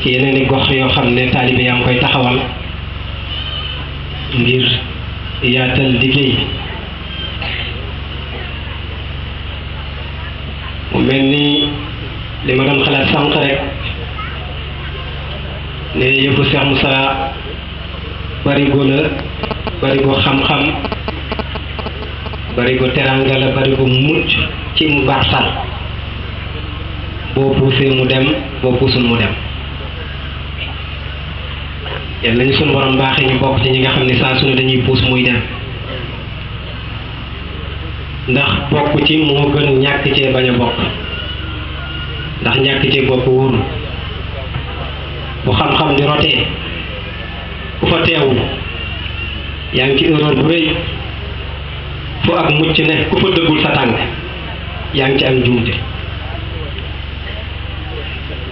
yeneen i gox yoo xam ne taalibe yaa ngi koy taxawal ngir yaatal liggéey mu mel ni li ma doon xalaat sànq rek ne yëfu Cheikh Moussa barigo la barigo xam-xam barigo teranga la barigo mucc ci mu baaxsal boo puusee mu dem boo puusul mu dem yàlla nañu sunu borom baaxee ñu bokk ci ñi nga xam ne saa su ne dañuy puus muy dem ndax bokk ci moo gën ñàkk cee bañ a bokk ndax ñàkk cee bokk wóorul bu xam-xam di rotee ku fa teewul yaa ngi ci erreur bu rëy fu ak mucc ne ku fa dëggul sa tànk yaa ngi ci am njuumte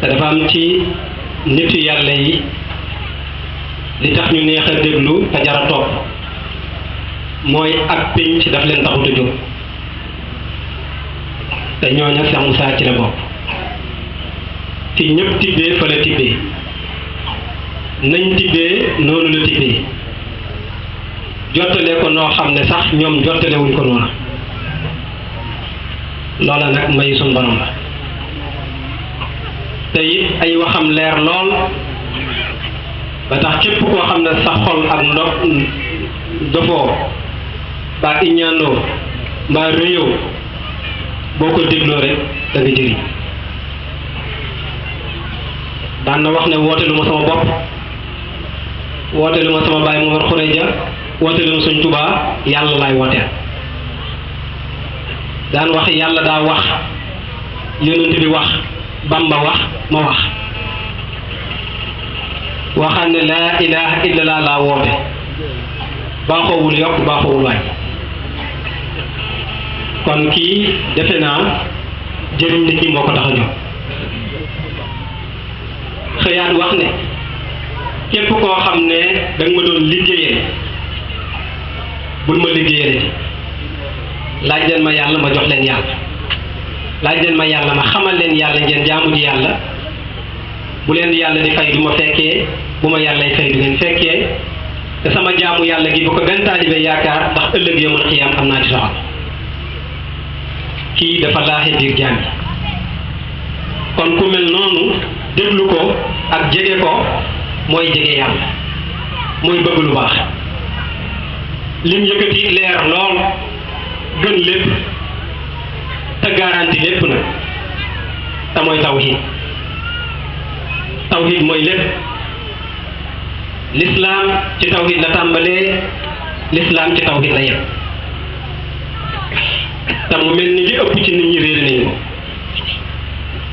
te dafa am ci nitu yàlla yi li tax ñu neex a déglu te jara topp mooy ak pénc daf leen taxut a jóg te ñooña Cheikh Moussa ci la bokk fi ñëpp tibbee fa la tibbee nañ tibbee noonu la tibbee jottale ko noo xam ne sax ñoom jottalewuñ ko noona loola nag may suñ borom la te it ay waxam leer lool ba tax képp koo xam ne sa xol ak ndox dofoo mbaa iñaanoo mbaa réyoo boo ko dégloo rek da nga jëriñ daan na wax ne woote lu ma sama bopp woote lu ma sama baay mu war xureja woote lu ma Sëñ Tuubaa yàlla laay wooteel daan wax yàlla daa wax yonent bi wax Bamba wax ma wax waxaan ne laa ilaha illallah laa woote baaxoowul yokk baaxoowul wàññi kon kii defe naa jëriñ nit ñi moo ko tax a jóg xëyaat wax ne képp koo xam ne danga ma doon liggéeyal bul ma liggéeyale ci laaj leen ma yàlla ma jox leen yàlla laaj leen ma yàlla ma xamal leen yàlla ngeen jaamu ji yàlla bu leen yàlla di fay du ma fekkee bu ma yàllay fay du ngeen fekkee te sama jaamu yàlla gi bu ko benn taalibe yaakaar ndax ëllëg yawmal qiyaam am naa ci soxal kii dafa laaxe biir jaam yi kon ku mel noonu déglu ko ak jege ko mooy jege yàlla mooy bëgg lu baax lim yëkkati leer lool gën lépp te garanti lépp nag te mooy tawhid tawhid mooy lépp l'islam ci tawhid la tàmbalee l'islam ci tawhid la yem te mu mel ni li ëpp ci nit ñi réer nañ ko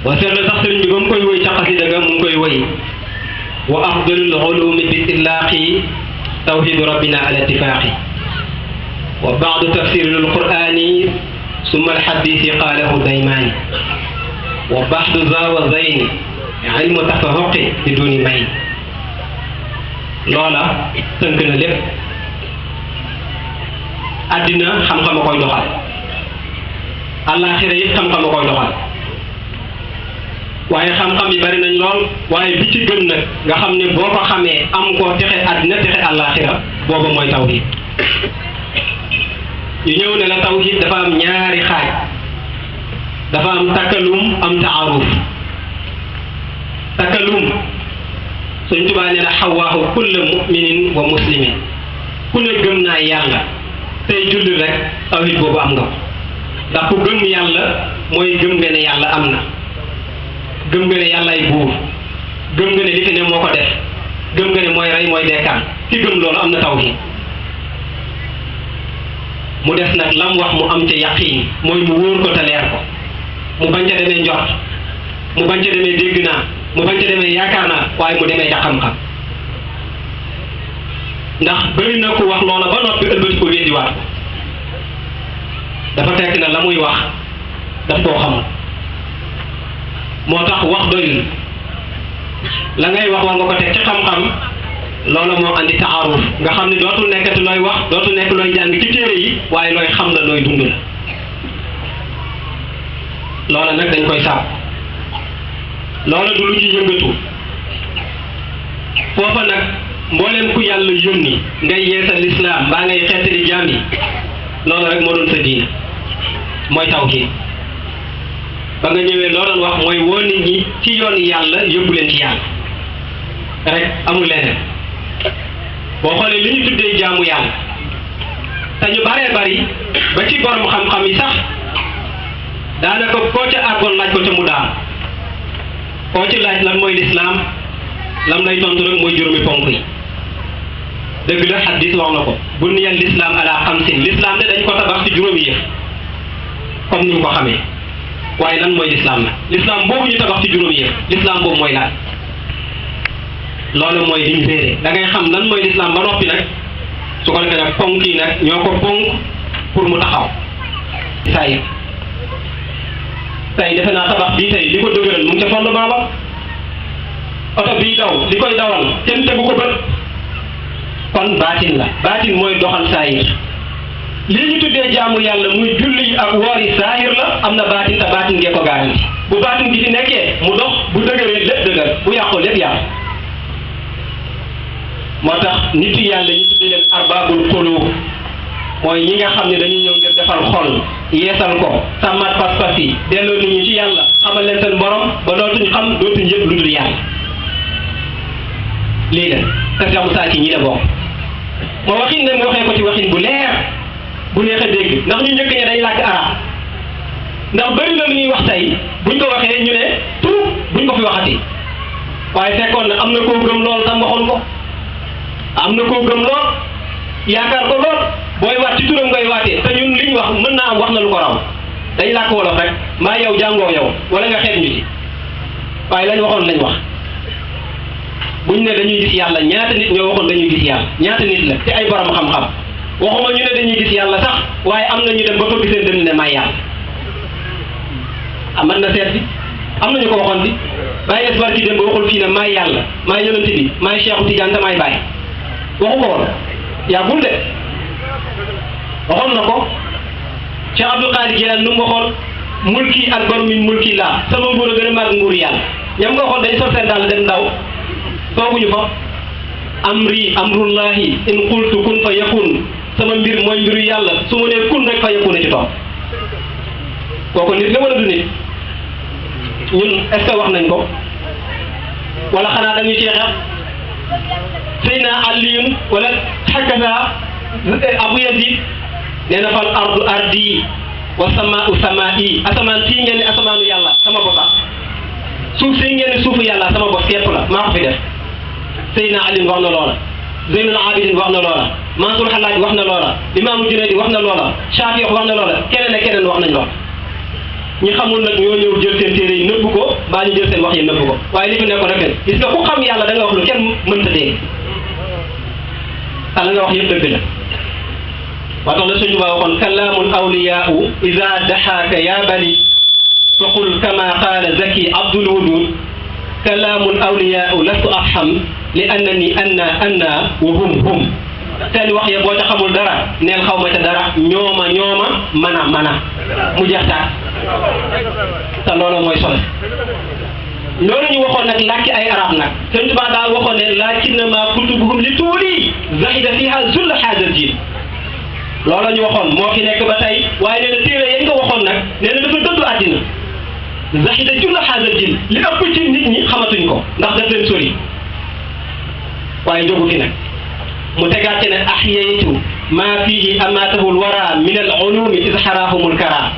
boo seetlu sax sëriñ bi ba mu koy woy ca xasida ga mu ngi koy woy wa afdalul ulumi bi illaaqi tawhidu rabbina ala ittifaaqi wa baadu tafsiril qur'ani summa alxadisi qaalahu daymaani wa baxdu zawa zayni ilmu tafahuqi bi duni may loola tënk na lépp àddina xam-xam a koy doxal àllaaxira it xam-xam a koy doxal waaye xam-xam yi bari nañ lool waaye bi ci gën nag nga xam ne boo ko xamee am ko texe àddina texe àllaaxira booba mooy tawhid ñu ñëw ne la tawhid dafa am ñaari xaaj dafa am takkalum am taaruf takkalum Sëñ Tuubaa nee na xawaahu kulla muminin wa muslimin ku ne gëm naa yàlla tey julli rek tawhid boobu am nga ko ndax ku gëm yàlla mooy gëm nga ne yàlla am na gëm nga ne yàllaay buur gëm nga ne li fi ne moo ko def gëm nga ne mooy rey mooy dekkaan ki gëm loolu am na tawhid mu des nag lam wax mu am ca yaqiin mooy mu wóor ko te leer ko mu bañ ca demee njort mu bañ ca demee dégg naa mu bañ ca demee yaakaar naa waaye mu demee ca xam-xam ndax bëri na ku wax loola ba noppi ëlbati ko weddiwaat ko dafa fekk na la muy wax daf koo xamul moo tax wax doyul la ngay wax war nga ko teg ci xam-xam loola moo andi taaruf nga xam ne dootul nekkati looy wax dootul nekk looy jàng ci téere yi waaye looy xam la looy dund la loola nag dañ koy sàpp loola du lu ñuy yëngatu foofa nag mboolem ku yàlla yónni ngay yeesal lislaam mbaa ngay xeetali jaam yi loolu rek moo doon sa diina mooy tawhiid ba nga ñëwee loo doon wax mooy woo nit ñi ci yoon yàlla yóbbu leen ci yàlla rek amul leneen boo xoolee li ñu tuddee jaamu yàlla te ñu baree bari ba ci borom xam-xam yi sax daanaka koo ca àggoon laaj ko ca mu daam koo ci laaj lan mooy lislaam lam lay tontu rek mooy juróomi ponk yi dëgg la xaddis wax na ko buniyal lislaam ala xamsin lislaam de dañ ko tabax ci juróomi yëf comme ni ñu ko xamee waaye lan mooy lislaam nag lislaam boobu ñu tabax ci juróomi yëf lislaam boobu mooy lan loolu mooy liñ réere da ngay xam lan mooy lislaam ba noppi nag su ko defee nag ponk yi nag ñoo ko ponk pour mu taxaw saa yi tey defe naa tabax bii tey li ko dëgëral mu ngi ca fondement ba oto bii daw li koy dawal kenn tegu ko bët kon baatin la baatin mooy doxal saayir lii ñu tuddee jaamu yàlla muy julli ak woori saahir la am na baatin te baatin ngee ko garanti bu baatin gi fi nekkee mu dox bu dëgëree lépp dëgër bu yàqoo lépp yàqu moo tax nitu yàlla ñu tuddee leen arbaabul quluub mooy ñi nga xam ne dañuy ñëw ngir defal xol yeesal ko sàmmat pas-pas yi delloo nit ñi ci yàlla xamal leen seen borom ba dootuñ xam dootuñ yëpp lu dul yàlla lii la te Cheikh Moussa ci ñi la bokk moo waxin ne mu waxee ko ci waxin bu leer bu neex a dégg ndax ñu njëkk ñe dañ làkk arab ndax bëri na lu ñuy wax tey buñ ko waxee ñu ne tout buñ ko fi waxati waaye fekkoon na am na koo gëm lool tam waxoon ko am na koo gëm lool yaakaar ko lool booy waat ci turam ngay waatee te ñun liñ wax mën naa am wax na lu ko raw dañ làkk wolof rek mbaa yow jàngoo yow wala nga xeet ñu ci waaye lañ waxoon lañ wax buñ ne dañuy gis yàlla ñaata nit ñoo waxoon dañuy gis yàlla ñaata nit la te ay borom xam-xam waxuma ñu ne dañuy gis yàlla sax waaye am na ñu dem ba fëgg seen dënn ne may yàlla ah mën na seet bi am na ñu ko waxoon bi bàyyi esbar ci dem ba waxul fii ne maay yàlla maay yonent bi maay Cheikhu Tidiane te maay bàyyi waxu ko woon yàggul de waxoon na ko Cheikh Abdul Qadir Jilani nu mu waxoon mulki akbar min mulki laa sama nguur a gën a màgg nguur yàlla ñam nga waxoon dañ sol seen daal dem ndaw tooguñu fa amri amrullahi in qultu kun fa yakun sama mbir mooy mbiru yàlla su ma nee kun rek fa yakun ci toog kooku nit la wala du nit ñun est-ce que wax nañ ko wala xanaa dañuy ci xeex Seydina Aliyun wala xakasa Abu Yazid nee na fal ardu ardi wa samaau samaa'i asamaan sii ngeen ni asamaanu yàlla sama bosa suuf sii ngeen ni suufu yàlla sama bos képp la maa ko fi def Seydina Ali wax na loola Zeynul Abidin wax na loola Mansour Halaaj wax na loola Imaamu Junayd wax na loola Shaafi wax na loola keneen ak keneen wax nañ loola ñi xamul nag ñoo ñëw jël seen téere yi nëbb ko mbaa ñu jël seen wax yi nëbb ko waaye li fi nekkoon rek gis nga ku xam yàlla da nga wax lu kenn mënta dégg te la nga wax yëpp dëgg la waa tax la suñu baa waxoon kalaamul awliyaau ida daxaaka yaa bali fa qul kama qaala zaki abdul wudud kalaamul awliyaau lastu afham li annani anna wa hum seen wax ya boo ca xamul dara neel xaw ma ca dara ñooma mana mu jeex taat te loolu mooy solo loolu ñu waxoon nag làkki ay arab nag Sëñ Tuubaa daa waxoon ne lakinnama kutubuhum li tuuli zahida fiha zulla haadal jiil loolu ñu waxoon moo fi nekk ba tey waaye nee na téere yañ ko waxoon nag nee na dafa dëddu àddina zahida zulla haadal jiil li ëpp ci nit ñi xamatuñ ko ndax daf leen sori waaye jógu fi nag mu tegaat ci ne ahyaytu maa fiihi amaatahul wara min al ulumi izharahumul kara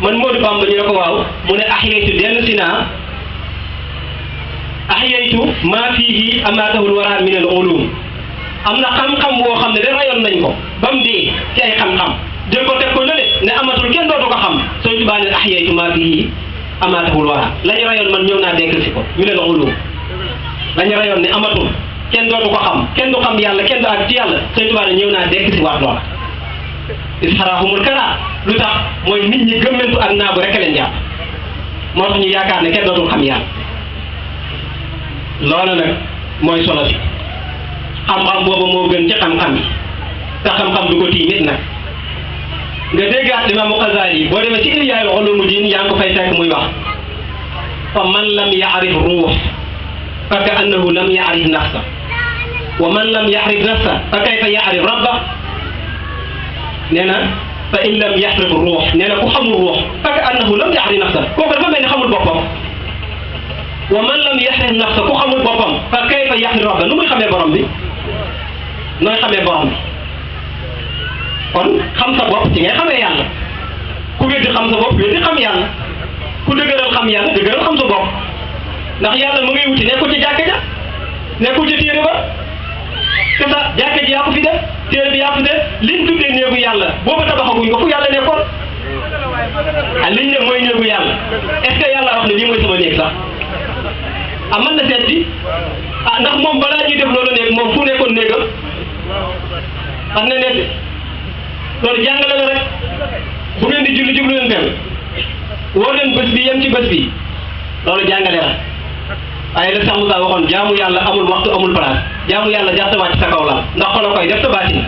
man Modou Bamba ñu ne ko waaw mu ne ahyaytu dellu si naa ahyaytu maa fiihi amaatahul wara min al ulum am na xam-xam boo xam ne da rayoon nañ ko ba mu dee ci ay xam-xam jël ko teg ko lële ne amatul kenn dootu ko xam Sëñ Tuubaa ne ahyaytu maa fiihi amaatahul wara la ñu rayoon man ñëw naa dekkal si ko min al ulum la ñu rayoon ne amatul kenn dootu ko xam kenn du xam yàlla kenn du àgg ci yàlla Sëñ Tuubaa ne ñëw naa dekk si waat loola isharahumul kara lu tax mooy nit ñi gëmmentu ak naagu rek leen jàpp moo tax ñu yaakaar ne kenn dootul xam yàlla loola nag mooy solo si xam-xam boobu moo gën ci xam-xam yi te xam-xam du ko tiimit nag nga déggaat Imaamu Xasaali boo demee ci Ihyaa'ul Ulumuddin yaa ngi ko fay fekk muy wax fa man lam yaarif ruux fa ka annahu lam yaarif nafsa wa man lam yaxrif nafsa fa kayfa yaxrif rabba nee na fa in lam yaxrif ruux nee na ku xamul ruux fa ka annahu lam yaxrif nafsa kooku dafa mel ni xamul boppam wa man lam yaxrif nafsa ku xamul boppam fa kayfa yaxrif rabba nu muy xamee borom bi nooy xamee borom bi kon xam sa bopp ci ngay xamee yàlla ku weddi xam sa bopp weddi xam yàlla ku dëgëral xam yàlla dëgëral xam sa bopp ndax yàlla mu ngay wuti nekkul ci jàkka ja nekkul ci téere ba te sa jàkka ji yaa ko fi def téere bi yaa ko fi def liñ tuddee néegu yàlla booba tabaxaguñ ko fu yàlla nekkoon ah liñ ne mooy néegu yàlla est-ce que yàlla wax ne lii mooy sama néeg sax ah mën na seet bi ah ndax moom balaa ñuy def loolu néeg moom fu nekkoon néegam xam ne ne loolu jàngale la rek bu ngeen di julli jublu leen fenn woo leen bés bi yem ci bés bi loolu jàngale la waaye la sax Moussa waxoon jaamu yàlla amul waxtu amul place jaamu yàlla jaxte wàcc sa kaw la ndax xolo koy def sa baatin